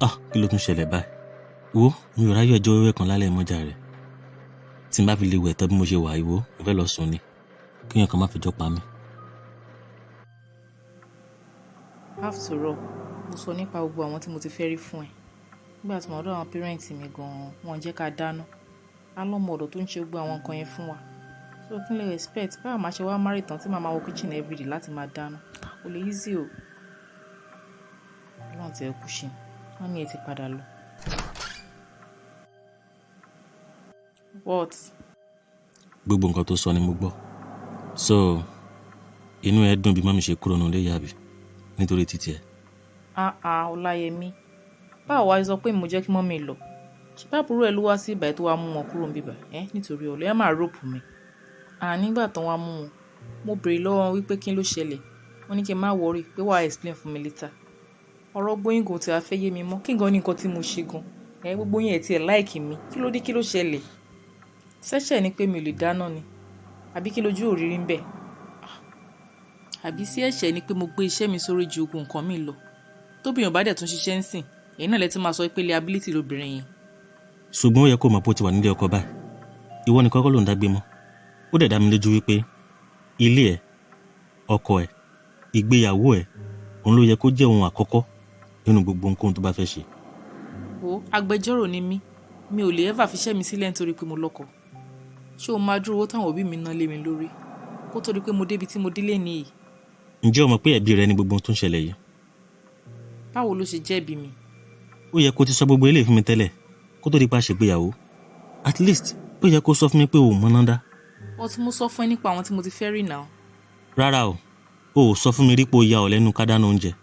Ah, kí ló tún ṣẹlẹ̀ báyìí? Wo, mi ò ráyè ọjọ́ wẹ́wẹ́ kan lálẹ́ mọ́jà rẹ̀. Tí n bá fi lè wẹ̀ tán bí mo ṣe wà yìí, wo, mo fẹ́ lọ sùn ni. Kíyàn kan má fi jọ́ pa mí. After all, mo sọ nípa gbogbo àwọn tí mo ti fẹ́ rí fún ẹ. Nígbà tí mo dọ̀ àwọn parents mi gan-an, wọ́n jẹ́ ká dáná. A lọ́mọ ọ̀dọ̀ tó ń ṣe gbogbo àwọn nǹkan yẹn fún wa. So kí n lè expect báwo máa ṣe wá marry tán tí màá máa wọ kitchen everyday láti máa dáná. Kò lè easy o. Ọlọ́run tí ẹ kú ṣe, wọ́n ní ẹ ti padà lọ. What? Gbogbo nǹkan tó sọ ni mo gbọ́. So, inú ẹ dùn bí mọ́mí ṣe kúrò nílé ìyá mi nítorí títí ẹ. Ah ah, Ọláyẹmí. Báwo wá sọ pé mo jẹ́ kí mọ́mí lọ? Ṣé báàbúrò ẹ ló wá sí ìbàyí tó wá mú wọn kúrò níbí báyìí? Ẹ́ nítorí ọ̀lẹ ẹ máa rope mi. À nígbà tán wá mú wọn, mo béèrè lọ́wọ́ wọn wípé kí ló ṣẹlẹ̀. Wọ́n ní kí n má worry pé wàá explain fún mi later. Ọ̀rọ̀ gbóyún gan tí a fẹ́ yé mi mọ́. Kí gan ni nǹkan tí mo ṣe gan? Ẹ gbogbo yín ẹ tí ẹ like mi. Kí ló dé, kí ló ṣẹlẹ̀? Ṣẹ̀ṣẹ̀ ni pé mi ò lè dáná ni. Àbí kí lójú òrírí ń bẹ̀? Àbí sí ẹ̀ṣẹ̀ ni pé mo gbé iṣẹ́ mi sórí ju ogun nǹkan mi lọ. Tóbìnrin ò bá dẹ̀ tún ṣiṣẹ́ ń sìn, èyí náà lẹ tún máa sọ pé liability lobìnrin yẹn. Ṣùgbọ́n ó yẹ kó mọ̀ pé ó ti wà nílé ọkọ báyìí. Ìwọ nìkan kọ́ ló ń dágbé mọ́. Ó dẹ̀ dá mi lójú wípé ilé ẹ̀, ọkọ ẹ̀, ìgbéyàwó ẹ̀, òun ló yẹ kó jẹ́ ohun àkọ́kọ́ nínú gbogbo ohunkóhun tó bá fẹ́ ṣe. Wo, agbẹjọ́rò ni mí. Mi ò lè ever fiṣẹ́ mi sílẹ̀ nítorí pé mo lọ́kọ. Ṣé o máa dúró owó táwọn òbí mi ná lé mi lórí? Kó tó di pé mo débi tí mo délé nìyí. Ǹjẹ́ o mọ̀ pé ẹ̀bi rẹ ni gbogbo ohun tó ń ṣẹlẹ̀ yìí? Báwo ló ṣe jẹ́ ẹ̀bi mi? Ó yẹ kó ti sọ gbogbo eléyìí fún mi tẹ́lẹ̀ kó tó di pa ṣègbéyàwó. At least ó yẹ kó sọ fún mi pé o ò mọ̀nà dá. Wọ́n tí mo sọ fún ẹ nípa àwọn tí mo ti fẹ́ rí náà. Rárá o, o ò sọ fún mi rí pé o ya ọ̀lẹ nínú ká dáná oúnjẹ.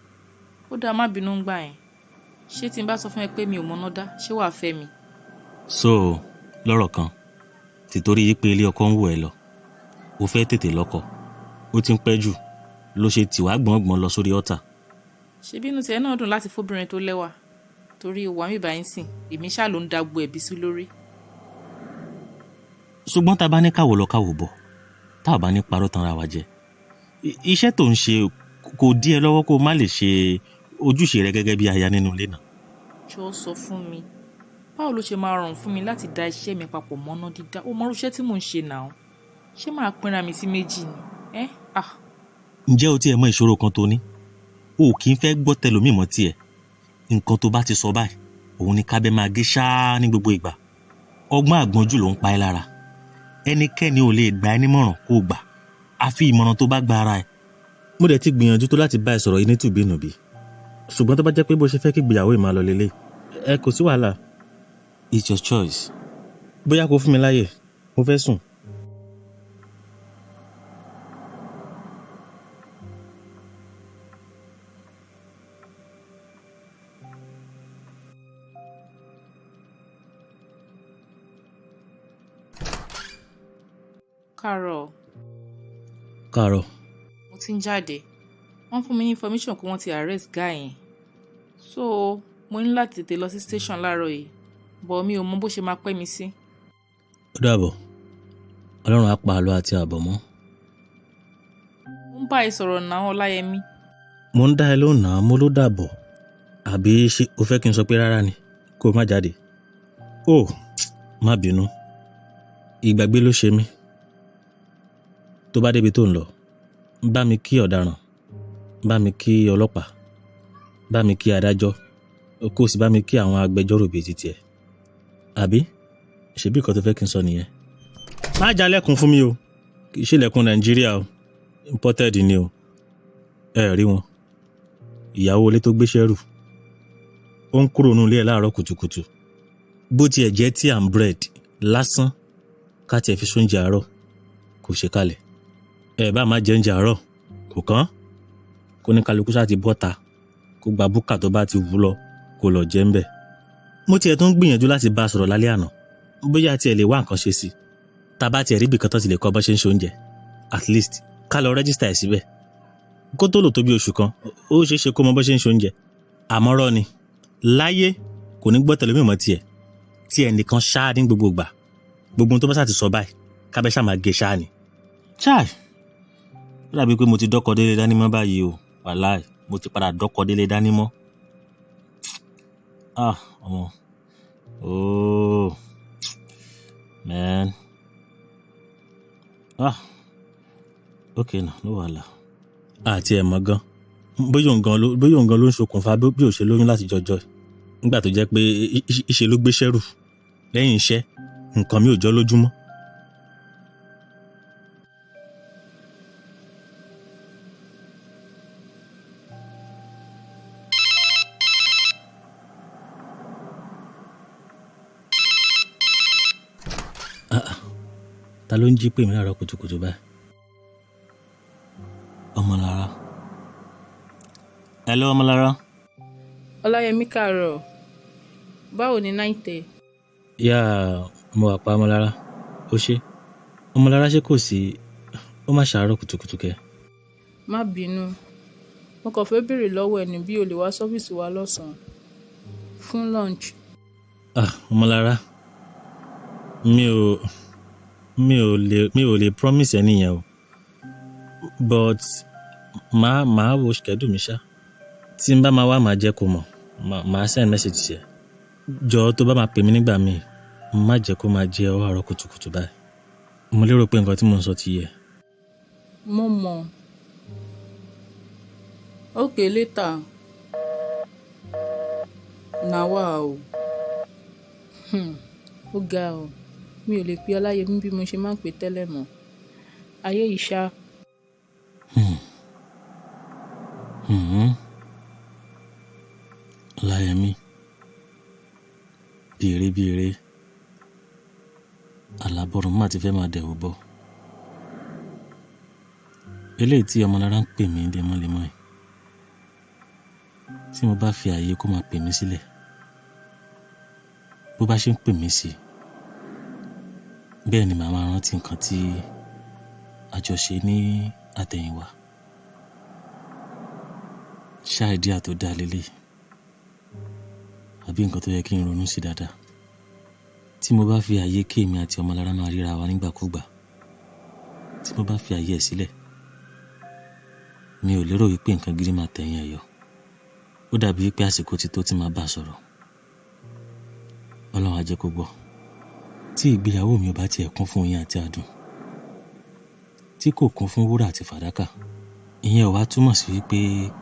Ó dáa, má bínú ń gbà yẹn. Ṣé tí n bá sọ fún ẹ pé mi ò mọ̀nà dá, ṣé wàá fẹ́ mi? So, lọ́rọ̀ kan, tìtorí yí pé ilé ọkọ ń wò ẹ́ lọ, o fẹ́ tètè lọ́kọ, ó ti ń pẹ́ jù ló ṣe tì wá gbọ̀ngbọ̀n lọ sórí ọ̀tà. Ṣé bínú tiẹ̀ náà dùn láti fóbìnrin tó lẹ́wà? Torí ìwà mi báyìí sìn, èmi ṣáà ló ń da gbogbo ẹ̀bí sí lórí. Ṣùgbọ́n tá a bá ní káwò lọ káwò bọ̀, tá a bá ní parọ́ tanra wa jẹ, iṣẹ́ tó ń ṣe kò dí ẹ lọ́wọ́ kó má lè ṣe ojúṣe rẹ gẹ́gẹ́ bí aya nínú ilé náà. Jọ̀ọ́ sọ fún mi, báwo ló ṣe máa rọrùn fún mi láti da iṣẹ́ mi papọ̀ mọ́ná dídá? O mọ irú iṣẹ́ tí mò ń ṣe náà. Ṣé màá pínra mi sí méjì ni? Ẹ́ ah. Ǹjẹ́ o tiẹ̀ mọ ìṣòro kan tó ní? O kì í fẹ́ gbọ́ tẹlòmíì mọ́ tiẹ̀. Nǹkan tó bá ti sọ báyìí, òun ni kábẹ́ máa gé ṣáá ní gbogbo ìgbà. Ọgbọ́n àgbọ́njù ló ń pa ẹ́ lára. Ẹnikẹ́ni ò lè gba ẹ nímọ̀ràn kó o gbà. Àfi ìmọ̀ràn tó bá gba ara ẹ. Mo dẹ̀ ti gbìyànjú tó láti bá ẹ sọ̀rọ̀ yìí ní tùbínùbí. Ṣùgbọ́n tó bá jẹ́ pé bó ṣe fẹ́ kí ìgbéyàwó yìí máa lọ lélẹ̀, ẹ kò sí wàhálà. It's your choice. Bóyá kó fún mi láyè, mo fẹ́ sùn. Káàárọ̀. Káàárọ̀. Mo ti ń jáde. Wọ́n fún mi ní information pé wọ́n ti arrest guy yẹn. So, mo ní láti tètè lọ sí station láàárọ̀ yìí. But mi ò mọ bó ṣe máa pẹ́ mi sí. Ó dàbọ̀. Ọlọ́run á pa àlọ́ àti àbọ̀ mọ́. Mo ń bá ẹ sọ̀rọ̀ náà, Ọláyẹmí. Mo ń dá ẹ lóhùn náà, mo ló dàbọ̀. Àbí ṣé o fẹ́ kí n sọ pé rárá ni? Kó o má jáde. Oh, má bínú. Ìgbàgbé ló ṣe mí. Tó bá débi tó ń lọ, bá mi kí ọ̀daràn, bá mi kí ọlọ́pàá, bá mi kí adájọ́, kó o sì bá mi kí àwọn agbẹjọ́rò bíi ti tiẹ̀. Àbí? Ṣebí nǹkan tó fẹ́ kí n sọ nìyẹn? Má jalẹ̀kùn fún mi o. Kì í ṣe ilẹ̀kùn Nàìjíríà o. Imported ni o. Ẹ rí wọn. Ìyàwó ilé tó gbéṣẹ́ rù. Ó ń kúrò nínú ilé ẹ̀ láàárọ̀ kùtùkùtù. Bó tiẹ̀ jẹ́ tea and bread lásán ká tiẹ̀ fi sóúnjẹ àárọ̀ kò ṣe kalẹ̀. Ẹ bá má jẹ oúnjẹ àárọ̀ kò kán. Kó ní kálukú ṣáà ti bọ́ta kó gba búkà tó bá ti wù lọ kó lọ jẹ ń bẹ̀. Mo tiẹ̀ tún gbìyànjú láti bá a sọ̀rọ̀ lálẹ́ àná. Bóyá tiẹ̀ lè wá nǹkan ṣe sí i. Tá a bá tiẹ̀ rí ibì kan tó ti lè kọ́ bó ṣe ń ṣe oúnjẹ. At least ká lọ register ẹ̀ síbẹ̀. Kó tó lò tó bí oṣù kan, ó ṣeé ṣe kó mọ bó ṣe ń ṣe oúnjẹ. Àmọ́ rọ́ ni, láyé kò ní gbọ́ tẹlòmíì mọ́ tiẹ̀. Tí ẹnìkan ṣáá ní gbogbo ìgbà. Gbogbo ohun tó bá ṣáà ti sọ báyìí, kábẹ́ ṣáà máa gé ṣáá ni. Chai! Ó dàbí pé mo ti dọ́kọ délé dání mọ́ báyìí o. Wàláì, mo ti padà dọ́kọ délé dání mọ́. Ah, ọmọ. Oh, man. Ah, okay na, no wàhálà. Àti ẹ̀ mọ̀ gan. Bóyá òun gan ló ń ṣokùnfà bí ò ṣe lóyún láti jọjọ́. Nígbà tó jẹ́ pé ìṣe ló gbéṣẹ́ rù lẹ́yìn iṣẹ́, nǹkan mi ò jọ lójúmọ́. Ta ló ń jí pè mí láàárọ̀ kùtùkùtù báyìí? Ọmọlára. Hello, Ọmọlára. Ọláyẹmí, káàárọ̀. Báwo ni night ẹ? Yeah, mo wà pa, Ọmọlára. Ó ṣé. Ọmọlára, ṣé kò sí? Ó má ṣàárọ̀ kùtùkùtù kẹ. Má bínú. Mo kàn fẹ́ béèrè lọ́wọ́ ẹ ní bí o lè wá sọ́fíìsì wa lọ́sàn-án fún lunch. Ah, Ọmọlára. Mi ò lè promise ẹ nìyẹn o. But màá wo schedule mi ṣá. Tí n bá máa wá, màá jẹ́ kó mọ̀. Màá send message sí ẹ. Jọ̀ọ́, tó bá máa pè mí nígbà míì, má jẹ́ kó máa jẹ́ ọwọ́ àárọ̀ kùtùkùtù báyìí. Mo lérò pé nǹkan tí mò ń sọ ti yé ẹ. Mo mọ̀. Okay, later. Na wa o. Ó ga o. Mi ò lè pe Ọláyẹmí bí mo ṣe máa ń pè tẹ́lẹ̀ mọ́. Ayé yìí ṣá. Ọláyẹmí. Bí eré bí eré. Àlábọ̀rùn má ti fẹ́ máa dẹ̀wù bọ̀. Eléyìí tí Ọmọlára ń pè mí lemọ́lemọ́ yìí. Tí mo bá fi ààyè kó máa pè mí sílẹ̀, bó bá ṣe ń pè mí sí, bẹ́ẹ̀ ni màá máa rántí nǹkan tí a jọ ṣe ní àtẹ̀yìnwá. Ṣá idea tó dáa léléyìí, àbí nǹkan tó yẹ kí n ronú sí dáadáa. Tí mo bá fi ààyè kí èmi àti Ọmọlára máa ríra wa nígbàkúgbà, tí mo bá fi ààyè ẹ̀ sílẹ̀, mi ò lérò wípé nǹkan gidi máa tẹ̀yìn ẹ̀ yọ. Ó dàbí wípé àsìkò ti tó tí màá bá sọ̀rọ̀. Ọlọ́run á jẹ́ kó gbọ́. Tí ìgbéyàwó mi ò bá tiẹ̀ kún fún oyin àti adùn, tí kò kún fún wúrà àti fàdákà, ìyẹn ò wá túmọ̀ sí wípé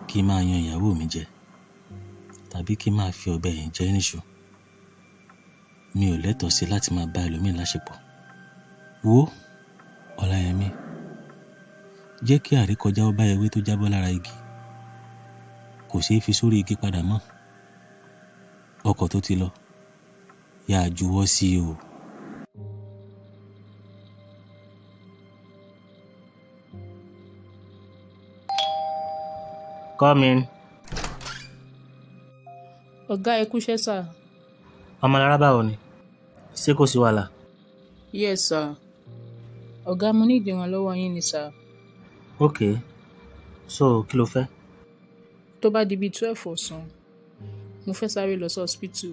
kí n máa yan ìyàwó mi jẹ tàbí kí n máa fi ọ̀bẹ ẹ̀yìn jẹ níṣu. Mi ò lẹ́tọ̀ọ́ sí láti máa bá ẹlòmíì láṣepọ̀. Wo Ọláyẹmí, jẹ́ kí àríkọjá ó bá ewé tó jábọ́ lára igi. Kò ṣeé fi sórí igi padà mọ́. Ọkọ̀ tó ti lọ, yá juwọ́ sí i o. Come in. Ọ̀gá, ẹ kúṣẹ́ sir. Ọmọlára, báwo ni? Ṣé kò sí wàhálà? Yes sir. Ọ̀gá, mo ní ìrànlọ́wọ́ yín ni sir. Okay. So, kí lo fẹ́? Tó bá di bíi 12 ọ̀sán, mo fẹ́ sáré lọ sí hospital.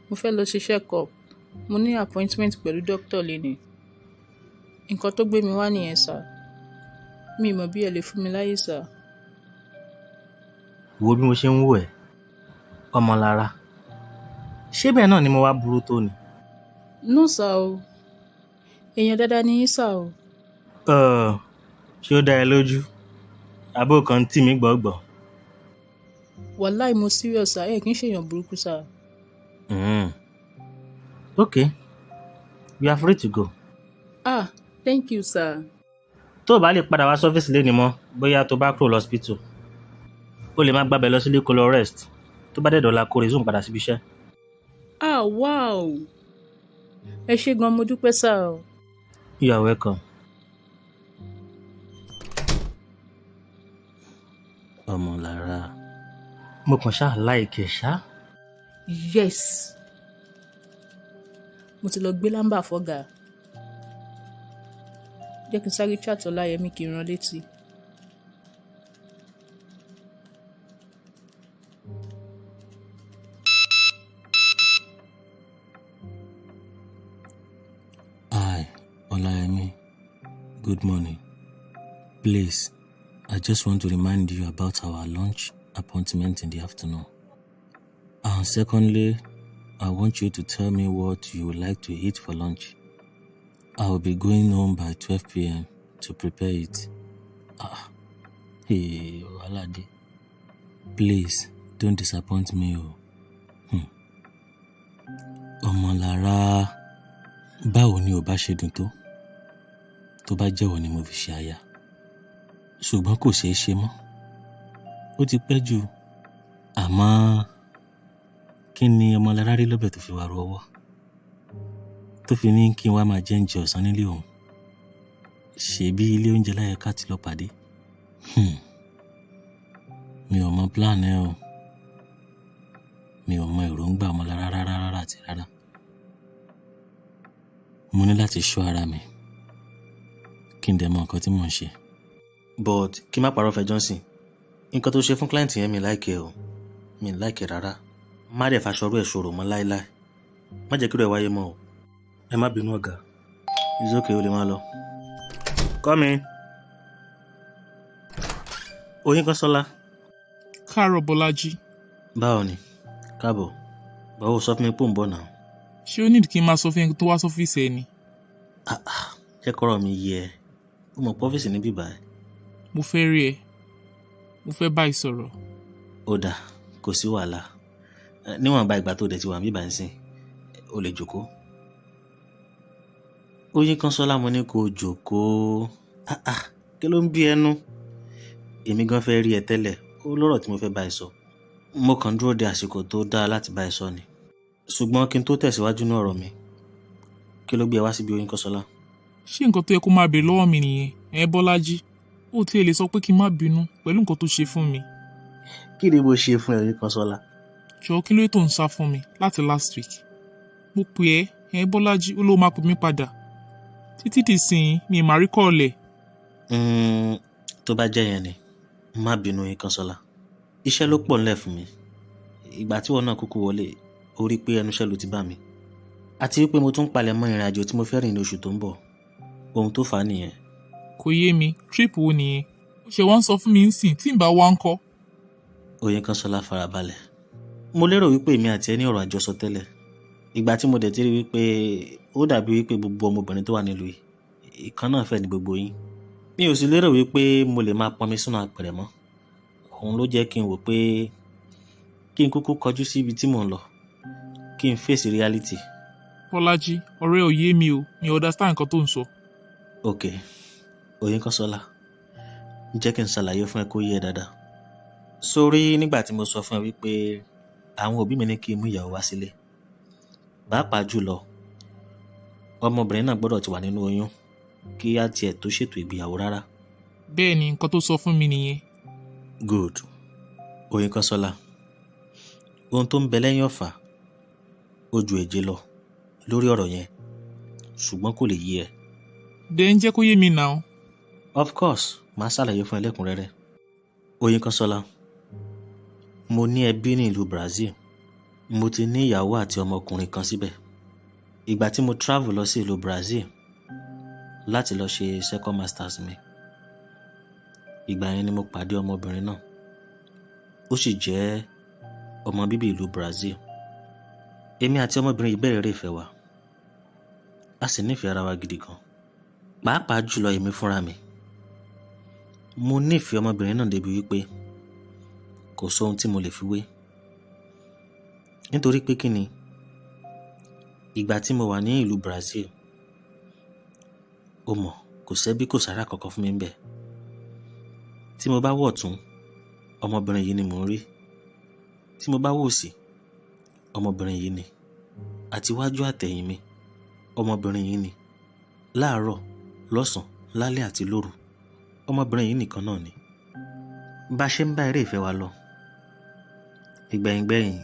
Mo fẹ́ lọ ṣe check up. Mo ní appointment pẹ̀lú doctor lénìí. Nǹkan tó gbé mi wá nìyẹn sir. Mi ò mọ̀ bí ẹ lè fún mi láyè sir. Wo bí mo ṣe ń wò ẹ́, Ọmọlára. Ṣé bẹ́ẹ̀ náà ni mo wá burú tó ni? No sir o. Èèyàn dáadáa ni yín sir o. Ṣé ó dá ẹ lójú? Àbó kan tì mí gbọ̀gbọ̀. Wàláì, mo serious sir, ẹ kì í ṣe èèyàn burúkú sir. Okay, you are free to go. Ah, thank you sir. Tó o bá lè padà wá sọ́fíìsì lénìí mọ́, bóyá tó bá kúrò lọ́sípítù, o lè máa gbábẹ́ lọ sílé kó lọ rest. Tó bá dẹ̀ dọ̀la, kó resume padà síbi iṣẹ́. Ah, wow. Ẹ ṣé gan, mo dúpẹ́ sir o. You are welcome. Ọmọlára, mo kàn ṣáà like ẹ ṣá. Yes. Mo ti lọ gbé lámbà fọ́gà. Jẹ́ kí n sáré chat Ọláyẹmí kí n rán létí. Hi, Olayemi. Good morning. Please, I just want to remind you about our lunch appointment in the afternoon. And secondly, I want you to tell me what you would like to eat for lunch. I will be going home by 12 p.m. to prepare it. Ah, hey, wàhálà dé. Please, don't disappoint me o. Ọmọlára, báwo ni ò bá ṣe dùn tó? Tó bá jẹ́wọ́ ni mo fi ṣe aya. Ṣùgbọ́n kò ṣeé ṣe mọ́. Ó ti pẹ́ jù. Àmọ́ kí ni Ọmọlára rí lọ́bẹ̀ tó fi wá ru ọwọ́? Tó fi ní kí n wá máa jẹ oúnjẹ ọ̀sán nílé òun. Ṣèbí ilé oúnjẹ láyé ká ti lọ pàdé. Mi ò mọ plan ẹ o. Mi ò mọ èròǹgbà Ọmọlára rárá rárá àti rárá. Mo ní láti ṣọ́ ara mi kí n dẹ̀ mọ nǹkan tí mò ń ṣe. But kí n má parọ́ fẹ́ Johnson, nǹkan tó ṣe fún client yẹn, mi like ẹ o. Mi like ẹ rárá. Má dẹ̀ faṣọ rú ẹ̀ ṣòro mọ́ láéláé. Má jẹ́ kí irú ẹ̀ wáyé mọ́ o. Ẹ má bínú, ọ̀gá. It's okay, o lè máa lọ. Come in. Oyinkanṣọ́lá. Káàárọ̀, Bọ́lájí. Báwo ni? Káàbọ̀. Báwo, sọ fún mi pé ò ń bọ̀ náà. Ṣé ó nídìí kí n máa sọ fún ẹni tó wá sọ́fíìsì ẹ ni? Ah ah, jẹ́ kọ́rọ̀ mi yé ẹ. Ó mọ̀ pé ọ́fíìsì ní bíbá ẹ. Mo fẹ́ rí ẹ. Mo fẹ́ bá ẹ sọ̀rọ̀. Ó dáa, kò sí wàhálà. Níwọ̀nba ìgbà tó dẹ̀ ti wà níbí báyìí nísìn, o lè jókòó. Oyinkanṣọ́lá, mo ní kó jókòó. Ah ah, kí ló ń bí ẹnu? Èmi gan fẹ́ rí ẹ tẹ́lẹ̀, ó lọ́rọ̀ tí mo fẹ́ bá ẹ sọ. Mo kàn dúró de àsìkò tó dáa láti bá ẹ sọ ni. Ṣùgbọ́n kí n tó tẹ̀síwájú ní ọ̀rọ̀ mi, kí ló gbé ẹ wá síbi, Oyinkanṣọ́lá? Ṣé nǹkan tó yẹ kó máa béèrè lọ́wọ́ mi nìyẹn? Ẹ Bọ́lájí, ó tiẹ̀ lè sọ pé kí n má bínú pẹ̀lú nǹkan tó ṣe fún mi. Kí ni mo ṣe fún ẹ, Oyinkanṣọ́lá? Jọ̀ọ́, kí ló dé tó ń sá fún mi láti last week? Mo pè ẹ́, ẹ Bọ́lájí, ó ló máa pè mí padà. Títí di ìsìn mi ì máa rí call ẹ̀. Tó bá jẹ́ yẹn ni, má bínú, Oyinkanṣọ́lá. Iṣẹ́ ló pọ̀ ńlẹ̀ fún mi. Ìgbà tí ìwọ náà kúkú wọlé, ó rí pé ẹnu iṣẹ́ ló ti bá mi. Àti wípé mo tún ń palẹ̀ mọ́ ìrìnàjò tí mo fẹ́ rìn ní oṣù tó ń bọ̀. Ohun tó fà á nìyẹn. Kò yé mi, trip wo nìyẹn? Ó ṣe wọ́n sọ fún mi ńsìn tí ń bá wá ń kọ́. Oyinkanṣọ́lá, farabalẹ̀. Mo lérò wípé èmi àti ẹ ní ọ̀rọ̀ àjọsọ tẹ́lẹ̀. Ìgbà tí mo dẹ̀ ti rí wípé ó dàbí wípé gbogbo ọmọbìnrin tó wà nílùú yìí, ìkan náà fẹ́ ní gbogbo yín. Mi ò sì lérò wípé mo lè máa pọnmi sínú apẹ̀rẹ̀ mọ́. Òun ló jẹ́ kí n wò pé kí n kúkú kọjú sí ibi tí mò ń lọ, kí n face reality. Bọ́lájí, ọ̀rẹ́ ò yé mi o, mi ò understand nǹkan tó ń sọ. Ok, Oyinkanṣọ́lá, jẹ́ kí n ṣàlàyé fún ẹ kó yé ẹ dáadáa. Sórí nígbà tí mo sọ fún ẹ wípé àwọn òbí mi ní kí n mú ìyàwó wá sílé, pàápàá jùlọ ọmọbìnrin náà gbọ́dọ̀ ti wà nínú oyún kí á tiẹ̀ tó ṣètò ìgbéyàwó rárá. Bẹ́ẹ̀ ni, nǹkan tó sọ fún mi nìyẹn. Good. Oyinkanṣọ́lá, ohun tó ń bẹ lẹ́yìn ọ̀fà ó ju èje lọ lórí ọ̀rọ̀ yẹn, ṣùgbọ́n kò lè yé ẹ. Dẹ̀ ń jẹ́ kó yé mi now. Of course, màá ṣàlàyé fún ẹ lẹ́kùnrẹ́rẹ́. Oyinkanṣọ́lá, mo ní ẹbí ní ìlú Brazil. Mo ti ní ìyàwó àti ọmọkùnrin kan síbẹ̀. Ìgbà tí mo travel lọ sí ìlú Brazil láti lọ ṣe second masters mi, ìgbà yẹn ni mo pàdé ọmọbìnrin náà. Ó sì jẹ́ ọmọ bíbí ìlú Brazil. Èmi àti ọmọbìnrin yìí bẹ̀rẹ̀ eré ìfẹ́ wa. A sì nífẹ̀ẹ́ ara wa gidi gan. Pàápàá jùlọ èmi fúnra mi. Mo nífẹ̀ẹ́ ọmọbìnrin náà débi wípé kò sọ ohun tí mo lè fi wé. Nítorí pé kí ni? Ìgbà tí mo wà ní ìlú Brazil, o mọ̀, kò sẹ́bí kò sára kankan fún mi níbẹ̀. Tí mo bá wọ̀ tún, ọmọbìnrin yìí ni mò ń rí. Tí mo bá wò sí, ọmọbìnrin yìí ni. Àti iwájú àtẹ̀yìn mi, ọmọbìnrin yìí ni. Láàárọ̀, lọ́sàn-án, lálẹ́ àti lóru, ọmọbìnrin yìí nìkan náà ni. Bá ṣe ń bá eré ìfẹ́ wa lọ, ìgbẹ̀yìngbẹ̀yìn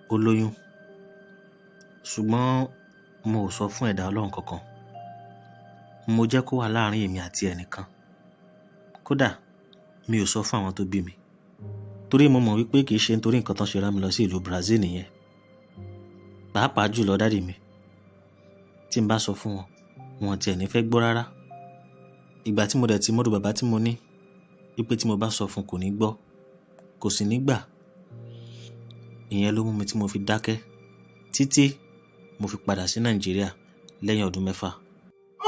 ó lóyún. Ṣùgbọ́n mo ò sọ fún ẹ̀dá Ọlọ́run kankan. Mo jẹ́ kó wà láàárín èmi àti ẹnìkan. Kódà mi ò sọ fún àwọn tó bí mi. Torí mo mọ̀ wípé kì í ṣe nítorí nǹkan tó ṣe rán mi lọ sí ìlú Brazil nìyẹn. Pàápàá jùlọ daddy mi. Tí n bá sọ fún wọn, wọn tiẹ̀ ní fẹ́ gbọ́ rárá. Ìgbà tí mo dẹ̀ ti mọ̀rú bàbá tí mo ní, wípé tí mo bá sọ fún kò ní gbọ́, kò sì ní gbà. Ìyẹn ló mú mi tí mo fi dákẹ́ títí mo fi padà sí Nàìjíríà lẹ́yìn ọdún 6.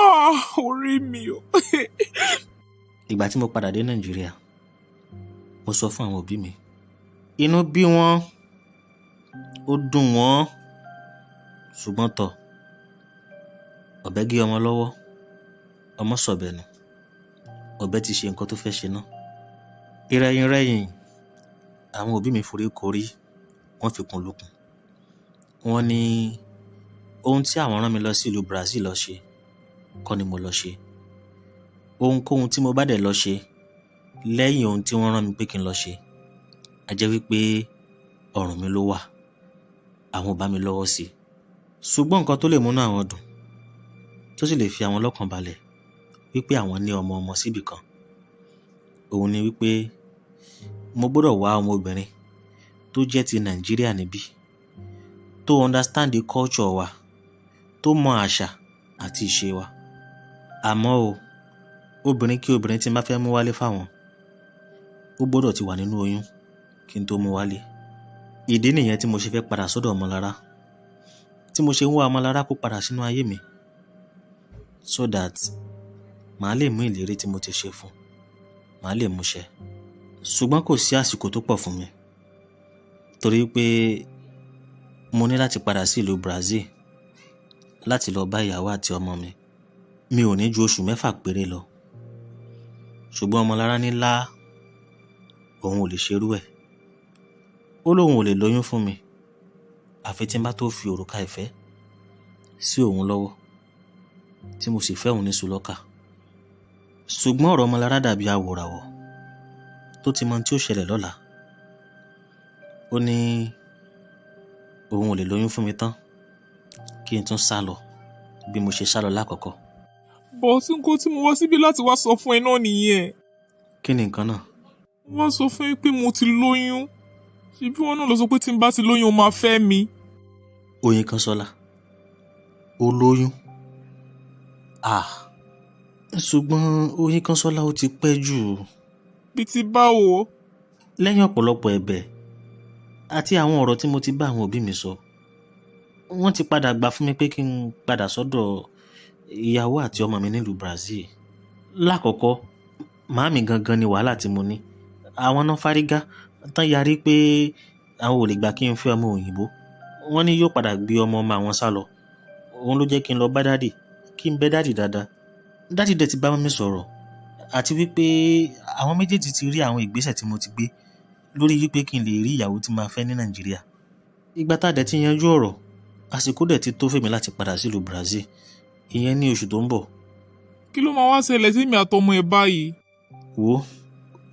Ah, orí mi o. Ìgbà tí mo padà dé Nàìjíríà, mo sọ fún àwọn òbí mi. Inú bí wọ́n, ó dùn wọ́n, ṣùgbọ́n tọ̀, ọ̀bẹ gé ọmọ lọ́wọ́, ọmọ sọ̀bẹ̀ nù, ọ̀bẹ ti ṣe nǹkan tó fẹ́ ṣe náà. Ìrẹ̀yìn rẹ̀yìn, àwọn òbí mi forí korí, wọ́n fi kùn lukùn. Wọ́n ní ohun tí àwọn rán mi lọ sí ìlú Brazil lọ ṣe kọ́ ni mo lọ ṣe. Ohunkóhun tí mo bá dẹ̀ lọ ṣe lẹ́yìn ohun tí wọ́n rán mi pé kí n lọ ṣe, a jẹ́ wípé ọ̀run mi ló wà, àwọn ò bá mi lọ́wọ́ sí i. Ṣùgbọ́n nǹkan tó lè múnú àwọn dùn, tó sì lè fi àwọn lọ́kàn balẹ̀ wípé àwọn ní ọmọ ọmọ síbì kan, òun ni wípé mo gbọ́dọ̀ wá ọmọbìnrin tó jẹ́ ti Nàìjíríà níbí, tó understand the culture wa, tó mọ àṣà àti ìṣe wa. Àmọ́ o, obìnrin kí obìnrin tí n bá fẹ́ mú wálé fáwọn, ó gbọ́dọ̀ ti wà nínú oyún kí n tó mú wálé. Ìdí nìyẹn tí mo ṣe fẹ́ padà sọ́dọ̀ Ọmọlára, tí mo ṣe ń wá Ọmọlára kó padà sínú ayé mi, so that màá lè mú ìlérí tí mo ti ṣe fún, màá lè mú ṣẹ. Ṣùgbọ́n kò sí àsìkò tó pọ̀ fún mi, torí pé mo ní láti padà sí ìlú Brazil láti lọ bá ìyàwó àti ọmọ mi. Mi ò ní ju oṣù 6 péré lọ. Ṣùgbọ́n Ọmọlára ní lá, òun ò lè ṣerú ẹ̀. Ó lóun ò lè lóyún fún mi, àfi tí n bá tó fi òrùka ìfẹ́ sí òun lọ́wọ́, tí mo sì fẹ́ òun ní sùlọ́kà. Ṣùgbọ́n ọ̀rọ̀ Ọmọlára dàbí awòràwọ̀ tó ti mọ ohun tí ó ṣẹlẹ̀ lọ́la. Ó ní òun ò lè lóyún fún mi tán kí n tún sá lọ bí mo ṣe sá lọ lákọ̀ọ́kọ́. But nǹkan tí mo wá síbí láti wá sọ fún ẹ náà nìyẹn. Kí ni nǹkan náà? Mo wá sọ fún ẹ pé mo ti lóyún. Ṣebí wọn náà lọ sọ pé tí n bá ti lóyún o máa fẹ́ mi. Oyinkanṣọ́lá, ó lóyún. Ah, ṣùgbọ́n Oyinkanṣọ́lá ó ti pẹ́ jù. Bí ti báwo? Lẹ́yìn ọ̀pọ̀lọpọ̀ ẹ̀bẹ̀ àti àwọn ọ̀rọ̀ tí mo ti bá àwọn òbí mi sọ, wọ́n ti padà gbà fún mi pé kí n padà sọ́dọ̀ ìyàwó àti ọmọ mi nílùú Brazil. Lákọ̀ọ́kọ́, màámi gangan ni wàhálà tí mo ní. Àwọn náà fárígá tán yarí pé àwọn ò lè gbà kí n fẹ́ ọmọ òyìnbó. Wọ́n ní yóò padà gbé ọmọ ọmọ àwọn sá lọ. Òun ló jẹ́ kí n lọ bá dádì, kí n bẹ dádì dáadáa. Dádì dẹ̀ ti bá mi sọ̀rọ̀ àti wípé àwọn méjèèjì ti rí àwọn ìgbésẹ̀ tí mo ti gbé lórí wípé kí n lè rí ìyàwó tí màá fẹ́ ní Nàìjíríà. Ìgbà tá a dẹ̀ ti yanjú ọ̀rọ̀, àsìkò dẹ̀ ti tó fún mi láti padà sílùú Brazil. Ìyẹn ní oṣù tó ń bọ̀. Kí ló máa wá ṣẹlẹ̀ sí mi àtọmọ ẹ báyìí? Wo,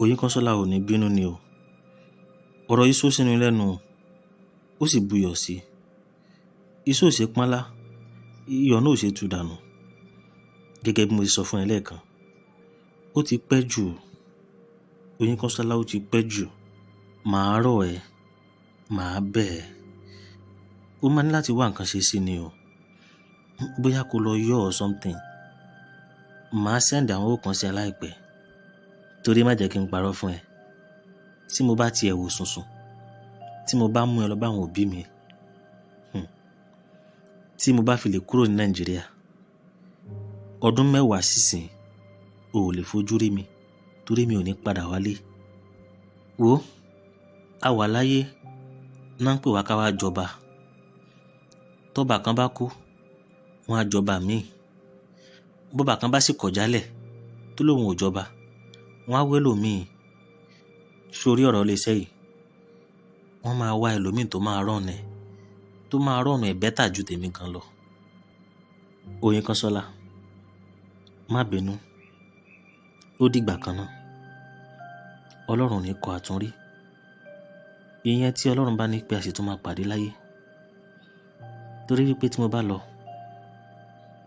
Oyinkanṣọ́lá ò ní bínú ni o. Ọ̀rọ̀ yìí sọ sínú lẹ́nu, ó sì buyọ̀ sí i. Iṣu ò ṣe pọ́nlá, iyọ̀ náà ò ṣe tú dànù. Gẹ́gẹ́ bí mo ti sọ fún ẹ lẹ́ẹ̀kan, ó ti pẹ́ jù. Oyinkanṣọ́lá ó ti pẹ́ jù. Màá rọ̀ ẹ́, màá bẹ̀ ẹ́. Ó máa ní láti wá nǹkan ṣe sí ni o. Bóyá kó lọ yọ̀ or something. Màá send àwọn owó kan sí ẹ láìpẹ́. Torí má jẹ́ kí n parọ́ fún ẹ. Tí mo bá ti ẹ̀ wò sùnsùn, tí mo bá mú ẹ lọ bá àwọn òbí mi, tí mo bá fi lè kúrò ní Nàìjíríà, ọdún 10 sísìn, o ò lè fojú rí mi torí mi ò ní padà wálé. Wo, a wà láyé, náà ń pè wá ká wá jọba. Tọ́ba kan bá kú, wọ́n á jọba míì. Bọ́ba kan bá sì kọ̀ jálẹ̀ tó lóun ò jọba, wọ́n á wé lòmíì. Sórí ọ̀rọ̀ ilé iṣẹ́ yìí, wọ́n máa wá ẹlòmíì tó máa run ẹ̀, tó máa run ẹ̀ better ju tèmi gan lọ. Oyinkanṣọ́lá, má bínú. Ó dìgbà kan náà. Ọlọ́run ò ní kọ àtúnrí. Ìyẹn tí Ọlọ́run bá ní pé a sì tún máa pàdé láyé. Torí wípé tí mo bá lọ,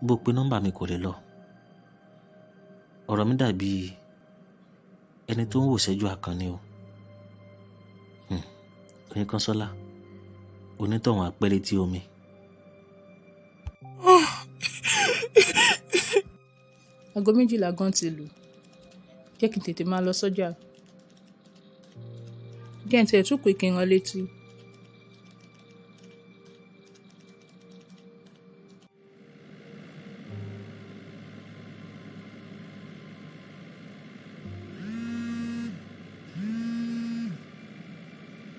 bó pe nọ́mbà mi kò lè lọ. Ọ̀rọ̀ mi dàbí ẹni tó ń wò ṣẹ́jú akànni o. Oyinkanṣọ́lá, onítọ̀hún á pẹ́ létí omi. Aago 12 gan ti lù. Jẹ́ kí n tètè máa lọ sọ́jà. Jẹ́ n tiẹ̀ tún pè kí n rán létí.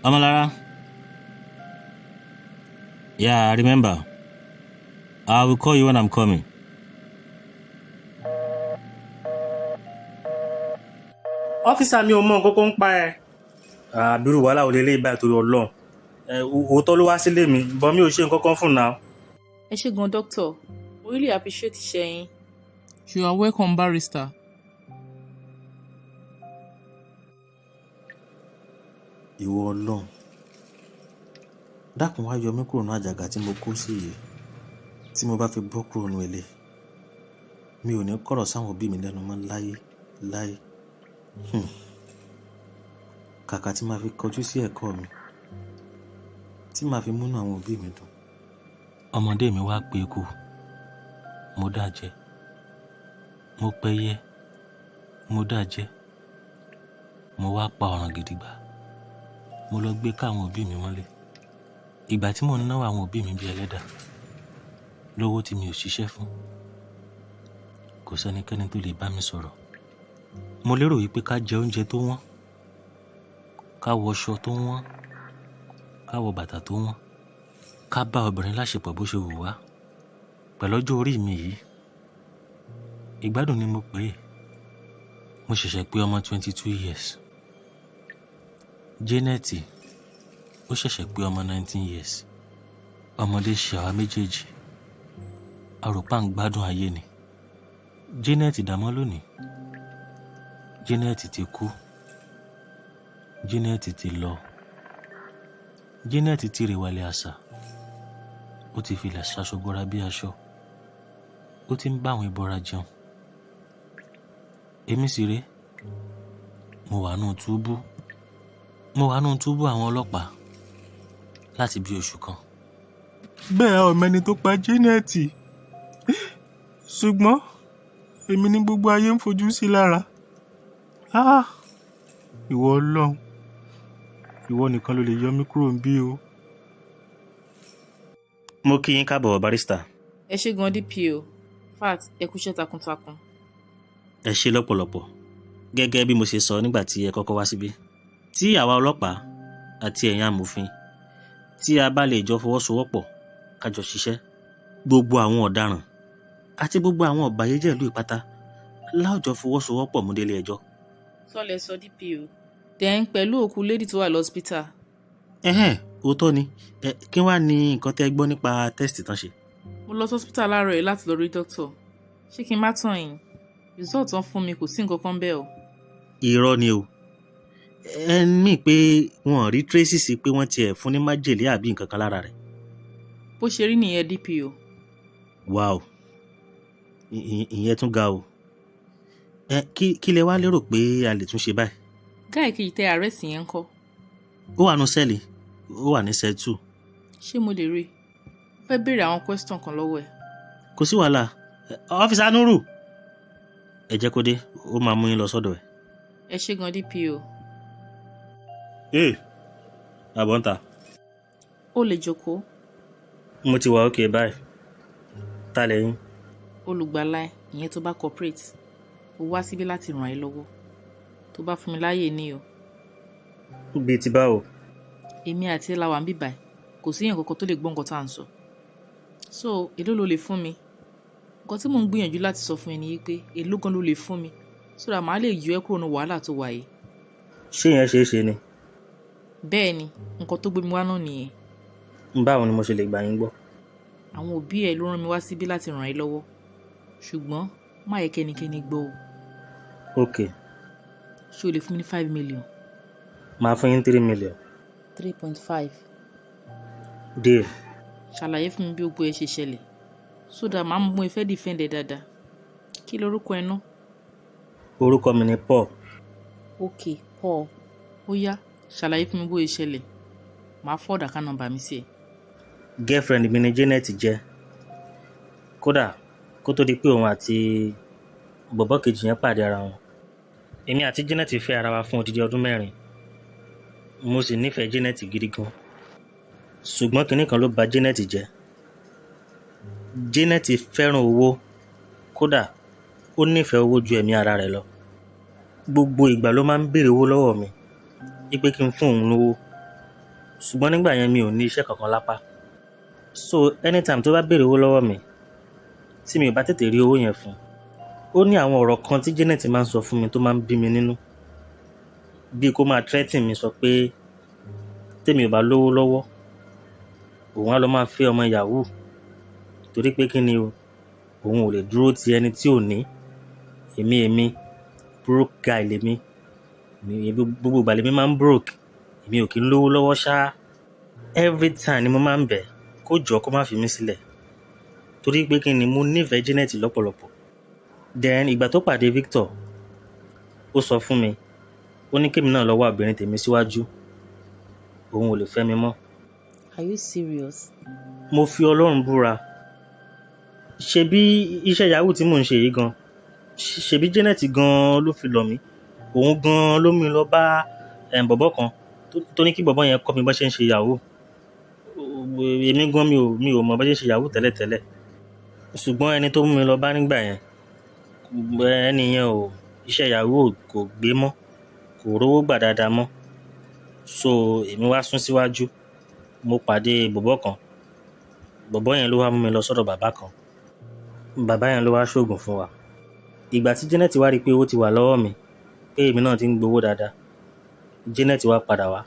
Ọmọlára. Yeah, I remember. I will call you when I'm coming. Officer, mi ò mọ nǹkan kan ń pa ẹ̀. Àbírú wàhálà ò lè lé ìbáyìí torí Ọlọ́run. Ẹ òótọ́ ló wá sílé mi, bọ́ mi ò ṣe nǹkan kan fún náà. Ẹ ṣé gan, doctor. Mo really appreciate iṣẹ́ yín. You are welcome, barrister. Ìwọ Ọlọ́run, dákun wá yọ mí kúrò ní àjàgà tí mo kó sí yìí. Tí mo bá fi bọ́ kúrò nínú ilé, mi ò ní kọ̀rọ̀ sáwọn òbí mi lẹ́nu mọ́ láyé láyé. Kàkà tí màá fi kọjú sí ẹ̀kọ́ mi, tí màá fi múnú àwọn òbí mi dùn. Ọmọdé mi wá pé ikú, mo dá jẹ. Mo pẹyẹ, mo dá jẹ. Mo wá pa ọ̀ràn gidigba. Mo lọ gbé káwọn òbí mi mọ́lẹ̀. Ìgbà tí mò ń náwó àwọn òbí mi bí ẹlẹ́dà, lówó tí mi ò ṣiṣẹ́ fún. Kò sẹ́nikẹ́ni tó lè bá mi sọ̀rọ̀. Mo lérò wípé ká jẹ oúnjẹ tó wọ́n, ká wọṣọ tó wọ́n, ká wọ bàtà tó wọ́n, ká bá obìnrin láṣepọ̀ bó ṣe wù wá. Pẹ̀lú ọjọ́ orí mi yìí, ìgbádùn ni mo pè é. Mo ṣẹ̀ṣẹ̀ pé ọmọ 22 years. Janet, ó ṣẹ̀ṣẹ̀ pé ọmọ 19 years. Ọmọdé ṣe àwa méjèèjì. A rò pá ń gbádùn ayé ni. Janet dàmọ́ lónìí. Janet ti kú. Janet ti lọ. Janet ti rèwàlẹ̀ àṣà. Ó ti filẹ̀ ṣaṣọ bora bí aṣọ. Ó ti ń bá àwọn ìbọra jẹun. Èmi sì ré. Mo wà nù túbú. Mo wà nù túbú àwọn ọlọ́pàá láti bí oṣù kan. Bẹ́ẹ̀ a ò mẹ́ni tó pa Janet. Ṣùgbọ́n èmi ní gbogbo ayé ń fojú sí lára. Ah! Ìwọ Ọlọ́run, ìwọ nìkan ló lè yọ mí kúrò níbí o. Mo kí yín káàbọ̀, barrister. Ẹ ṣé gan, DPO. Fact, ẹ kú iṣẹ́ takuntakun. Ẹ ṣé lọ́pọ̀lọpọ̀. Gẹ́gẹ́ bí mo ṣe sọ nígbà tí ẹ kọ́kọ́ wá síbí, tí àwa ọlọ́pàá àti ẹ̀yin amòfin, tí a bá lè jọ fọwọ́sowọ́pọ̀ ká jọ ṣiṣẹ́, gbogbo àwọn ọ̀daràn àti gbogbo àwọn ọ̀bàyéjẹ́ ìlú ìpátá láwùjọ fọwọ́sowọ́pọ̀ mú délé ẹjọ́. Sọlẹ̀ sọ, DPO. Then pẹ̀lú òkú lady tó wà lọ́sípítà. Ẹ̀hẹ́n, òótọ́ ni. Ẹ kí wàá ní nǹkan tẹ́ gbọ́ nípa test tán ṣe? Mo lọ sọ́sípítà láàárọ̀ yìí láti lọ rí doctor. Ṣé kí n má tàn yín? Result tán fún mi, kò sí nǹkan kan bẹ́ẹ̀ o. Irọ́ ni o. Ẹ mí pé wọn ò rí traces pé wọ́n tiẹ̀ fún ní májèlé àbí nǹkan kan lára rẹ̀? Bó ṣe rí nìyẹn, DPO. Wow, ìyẹn tún ga o. Ẹ kí lẹ wá lérò pé a lè tún ṣe báyìí? Guy kejì tẹ arrest yẹn ń kọ́? Ó wà nù cell, ó wà ní cell 2. Ṣé mo lè rí i? Mo fẹ́ béèrè àwọn question kan lọ́wọ́ ẹ̀. Kò sí wàhálà. Officer Nuru, ẹ jẹ́ kó dé, ó máa mú yín lọ sọ́dọ̀ ẹ̀. Ẹ ṣé gan, DPO. Ee, àbọ̀ ń ta. Ó lè jókòó. Mo ti wà ókè báyìí. Ta lẹ́yìn? Olùgbàlà ẹ, ìyẹn tó bá cooperate. Ó wá síbí láti ràn ẹ́ lọ́wọ́. Tó bá fún mi láàyè ní o. Bíi ti báwo? Èmi àti ẹ la wà ń bíbà ẹ̀. Kò sí èèyàn kankan tó lè gbọ́ nǹkan tá à ń sọ. So, èló ló lè fún mi? Nǹkan tí mò ń gbìyànjú láti sọ fún ẹ ni pé èló gan ló lè fún mi, so that màá lè yọ ẹ́ kúrò ní wàhálà tó wà yìí. Ṣé ìyẹn ṣeé ṣe ni? Bẹ́ẹ̀ ni, nǹkan tó gbé mi wá náà nìyẹn. Báwo ni mo ṣe lè gbà yín gbọ́? Àwọn òbí ẹ ló rán mi wá síbí láti ràn ẹ́ lọ́wọ́. Ṣùgbọ́n má yẹ kẹ́nikẹ́ni gbọ́ o. Ok. Ṣé o lè fún mi ní 5 million? Màá fún yín 3 million. 3.5. Deal. Ṣàlàyé fún mi bí gbogbo ẹ ṣe ṣẹlẹ̀, so that màá mú ẹ fẹ́ defend ẹ dáadáa. Kí lorúkọ ẹ ná? Orúkọ mi ni Paul. Ok, Paul. Ó yá, ṣàlàyé fún mi bó ṣe ṣẹlẹ̀. Màá forward account number mi sí ẹ. Girlfriend mi ni Janet jẹ́. Kódà kó tó di pé òun àti bọ̀bọ́ kejì yẹn pàdé ara wọn, èmi àti Janet fẹ́ ara wa fún odidi ọdún 4. Mo sì nífẹ̀ẹ́ Janet gidi gan, ṣùgbọ́n kinní kan ló bà Janet jẹ́. Janet fẹ́ràn owó, kódà ó nífẹ̀ẹ́ owó ju ẹ̀mí ara rẹ̀ lọ. Gbogbo ìgbà ló máa ń béèrè owó lọ́wọ́ mi wípé kí n fún òun lówó. Ṣùgbọ́n nígbà yẹn, mi ò ní iṣẹ́ kankan lápá. So anytime tó bá béèrè owó lọ́wọ́ mi, tí mi ò bá tètè rí owó yẹn fún, ó ní àwọn ọ̀rọ̀ kan tí Janet máa ń sọ fún mi tó máa ń bí mi nínú, bíi kó máa threaten mi, sọ pé tèmi ò bá lówó lọ́wọ́, òun á lọ máa fẹ́ ọmọ yahoo, torí pé kí ni o, òun ò lè dúró ti ẹni tí ò ní. Èmi broke guy lèmi. Gbogbo ìgbà lèmi máa ń broke, èmi ò kí ń lówó lọ́wọ́ ṣá. Every time ni mo máa ń bẹ̀ kó jọ, kó má fi mí sílẹ̀, torí pé kí ni, mo nífẹ̀ẹ́ Janet lọ́pọ̀lọpọ̀. Then ìgbà tó pàdé Victor, ó sọ fún mi, ó ní kémi náà lọ wá obìnrin tèmi síwájú, òun ò lè fẹ́ mi mọ́. Are you serious? Mo fi Ọlọ́run búra. Ṣebí iṣẹ́ yahoo tí mò ń ṣe yìí gan, ṣebí Janet gan ló fi lọ̀ mí. Òun gan ló mú mi lọ bá bọ̀bọ́ kan tó ní kí bọ̀bọ́ yẹn kọ́ mi bó ṣe ń ṣe yahoo. Èmi gan mi ò mọ̀ bó ṣe ń ṣe yahoo tẹ́lẹ̀tẹ́lẹ̀, ṣùgbọ́n ẹni tó mú mi lọ bá nígbà yẹn, ẹni yẹn ò iṣẹ́ yahoo kò gbé mọ́, kò rówó gbà dáadáa mọ́. So èmi wá sún síwájú, mo pàdé bọ̀bọ́ kan. Bọ̀bọ́ yẹn ló wá mú mi lọ sọ́dọ̀ bàbá kan. Bàbá yẹn ló wá ṣoògùn fún wa. Ìgbà tí Janet wá rí i pé owó ti wà lọ́wọ́ mi, pé èmi náà ti ń gbowó dáadáa, Janet wá padà wá.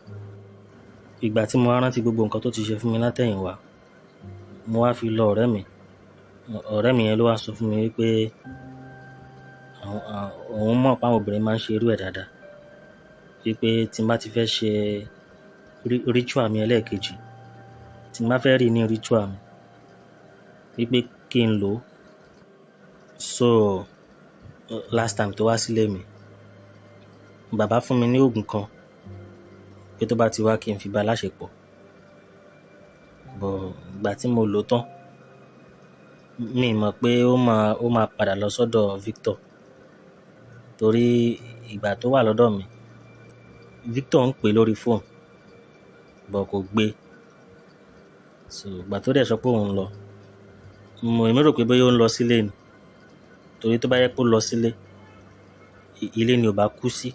Ìgbà tí mo wá rántí gbogbo nǹkan tó ti ṣe fún mi látẹ̀yìnwá, mo wá fi lọ ọ̀rẹ́ mi. Ọ̀rẹ́ mi yẹn ló wá sọ fún mi wípé òun mọ̀ pé àwọn obìnrin máa ń ṣe irú ẹ̀ dáadáa, wípé tí n bá ti fẹ́ ṣe ritual mi ẹlẹ́ẹ̀kejì, tí n bá fẹ́ rí ní ritual mi, wípé kí n lò ó. So last time tó wá sílé mi, bàbá fún mi ní oògùn kan pé tó bá ti wá, kí n fi bá a láṣepọ̀. But ìgbà tí mo lò ó tán, mi mọ̀ pé ó máa padà lọ sọ́dọ̀ Victor, torí ìgbà tó wà lọ́dọ̀ mi, Victor ń pè lórí fóònù but kò gbé. So ìgbà tó dẹ̀ sọ pé òun ń lọ, èmi rò pé bóyá ó ń lọ sílé ni, torí tó bá yẹ pé ó lọ sílé, ilé ni ò bá kú sí.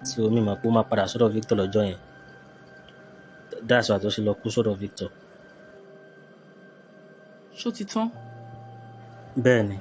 So mi mọ̀ pé ó máa padà sọ́dọ̀ Victor lọ́jọ́ yẹn. That's why tó ṣe lọ kú sọ́dọ̀ Victor. Ṣó ti tán? Bẹ́ẹ̀ ni.